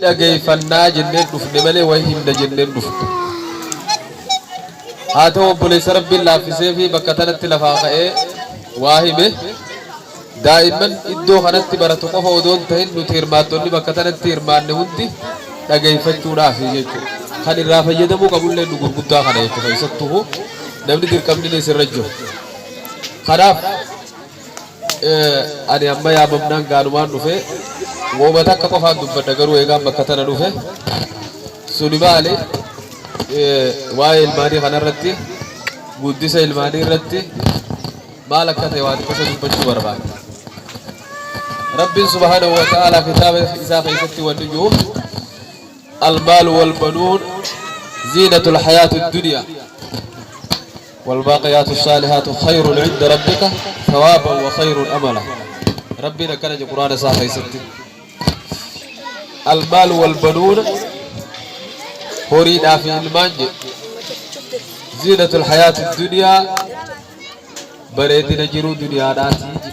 Dhageeyfannaa jenneen dhufne malee wayi himna jenneen dhufne. Haa ta'u, obboleessa Rabbiin laaffisee fi bakka tanatti lafaa ka'ee waa hime, daa'imman iddoo kanatti baratu qofa odoo hin tahin nuti hirmaattonni bakka tanatti hirmaanne hundi dhageeyfachuudhaafi jechuudha. Kan irraa fayyadamuu qabullee nu gurguddaa kana jechuudha, keessattuu namni dirqamni isirra jiru. Kanaaf ani amma yaamamnaan gaanumaan dhufe, wooma takka qofaan dubbadha, garuu eegaan bakka tana dhufe suni maali? Waa'ee ilmaanii kanarratti, guddisa ilmaanii irratti maal akka ta'e waa xiqqoo dubbachuu barbaada. Rabbiin subhaanahu wa ta'ala kitaaba isaa keessatti wanni jiru, المال والبنون زينة الحياة الدنيا والباقيات الصالحات خير عند ربك ثوابا وخير أملا. ربنا كان القرآن isaa keessatti المال والبنون, horiidhaa fi ilmaan jedhe, زينة الحياة الدنيا, bareedina jiruu duniyaadhaati jedhe.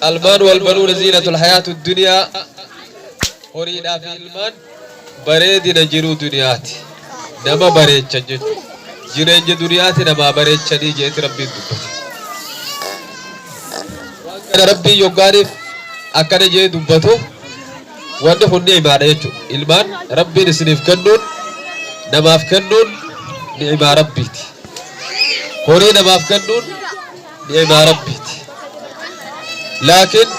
المال والبنون زينة الحياة الدنيا, horiidhaa fi ilmaan bareedina jiruu duniyaati, nama bareechan jechuudha. Jireenya duniyaati namaa bareechanii jeeti Rabbiin dubbate. Waan kana Rabbiin yoggaaniif akkana jee dubbatu, wanni kun ni'imaadha jechuudha. Ilmaan Rabbiin isiniif kennuun, namaaf kennuun ni'imaa Rabbiiti. Horii namaaf kennuun ni'imaa Rabbiiti. Laakiin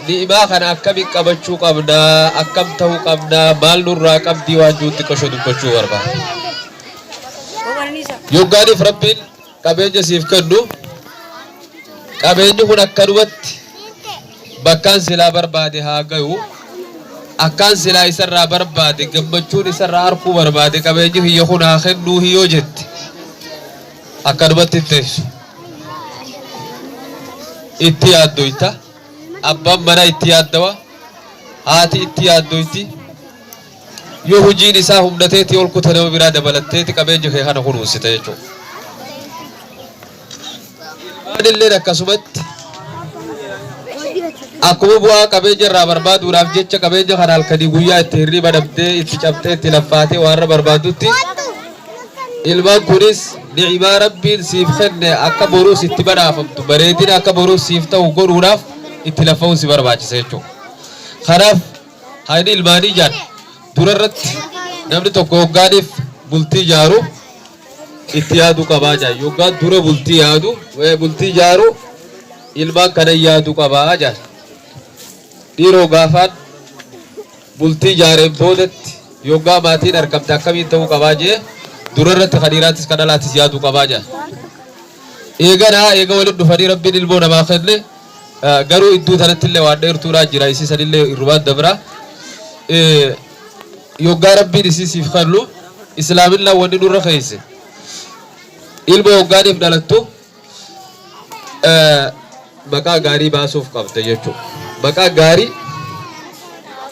ni'imaa kana akkamiin qabachuu qabnaa? Akkam ta'uu qabnaa? Maal nurraa qabdii? Waan jiru xiqqasho dubbachuu barbaada. Yoggaaniif Rabbiin qabeenya siif kennu, qabeenyi kun akkanumatti bakkaan silaa barbaade haa gayu, akkaan silaa isarraa barbaade, gammachuun isarraa arkuu barbaade qabeenyi kiyya kun haa kennuu yoo jette, akkanumatti hin teessu. Itti yaaddoyta. Abbaan manaa itti yaaddawa, haati itti yaaddoyti. Yoo hojiin isaa humnateetii ol kute, nama biraa dabalatteeti qabeenya kee kana kunuunsita jechuudha. Ilmaan akkasumatti akkuma bu'aa qabeenya irraa barbaaduudhaaf jecha qabeenya kana halkanii guyyaa itti hirriba dhabdee, itti cabxee, itti laffaatee waan irra barbaadutti, ilmaan kunis ni'imaa Rabbiin siif kenne akka boruus itti badhaafamtu, bareedina akka boruus siif ta'u godhuudhaaf itti laffa'uun si barbaachisa jechuudha. Kanaaf hayni ilmaanii jaan dura irratti namni tokko hoggaaniif bultii ijaaru itti yaaduu qabaa jaan. Yoggaan dura bultii yaadu, bultii ijaaru, ilmaan kana yaaduu qabaa jaan. Dhiiroo, gaafaan bultii ijaareen boodatti yoggaa maatiin argamte akkamiin ta'uu qabaa jee dura irratti kan dhiiraatis kan dhalaatis yaaduu qabaa jaan. Eeganaa eega waliin dhufanii Rabbiin ilmoo namaa kenne, garuu iddoo tanatti illee waan dheertuudhaan jira, isii sanillee irrumaan dabra. Yoggaa Rabbiin isii siif kennu, islaaminaan wanni nurra keesse, ilma yoggaaniif dhalattu maqaa gaarii baasuuf qabda jechuudha. Maqaa gaarii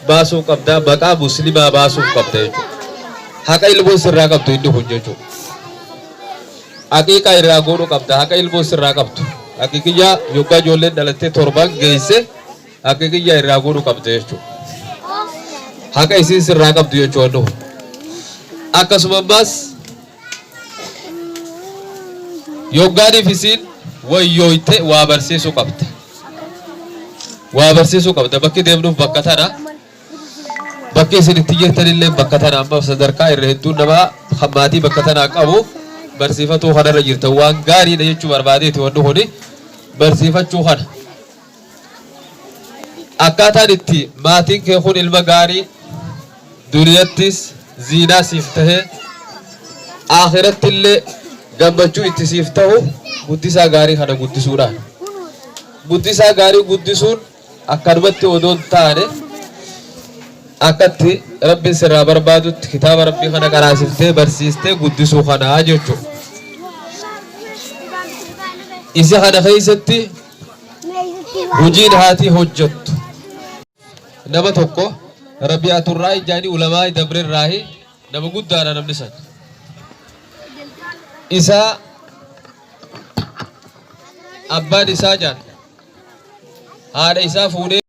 baasuuf qabda, maqaa muslimaa baasuuf qabda jechuudha. Haqa ilmoon sirraa qabdu inni kun jechuudha. Haqiiqaa irraa godhuu qabda, haqa ilmoon sirraa qabdu. Haqiiqiyyaa yoggaa ijoolleen dhalattee 7 geesse, haqiiqiyyaa irraa godhuu qabda jechuudha. Haqa isiin sirraa qabdu jechuudha kun. Akkasuma ammaas yoggaaniif isiin wayyooyte waa barsiisuu qabda. Waa barsiisuu qabda. Bakki deemnuuf bakka tana. Bakki isin itti jirtanillee bakka tana. Amma sadarkaa irra hedduun namaa kan maatii bakka tanaa qabu barsiifatuu kanarra jirtan, waan gaariidha jechuu barbaadeeti wanni kuni barsiifachuu kana. Akkaataan itti maatiin kee kun ilma gaarii duniyattis ziinaa siif tahee akhiratti illee gammachuu itti siif ta'u guddisaa gaarii kana guddisuudhaan. Guddisaa gaarii guddisuun akkanumatti odoo hin taane, akkatti Rabbiin sirraa barbaadutti kitaaba Rabbii kana qaraasiftee barsiistee guddisuu kanaa jechuudha. Isa kana keessatti hojiin haati hojjettu, nama tokko Rabi'aturraa ijaanii ulamaa dabrerraahi, nama guddaadha namni san. Isaa abbaan isaa jaan haadha isaa fuudhee.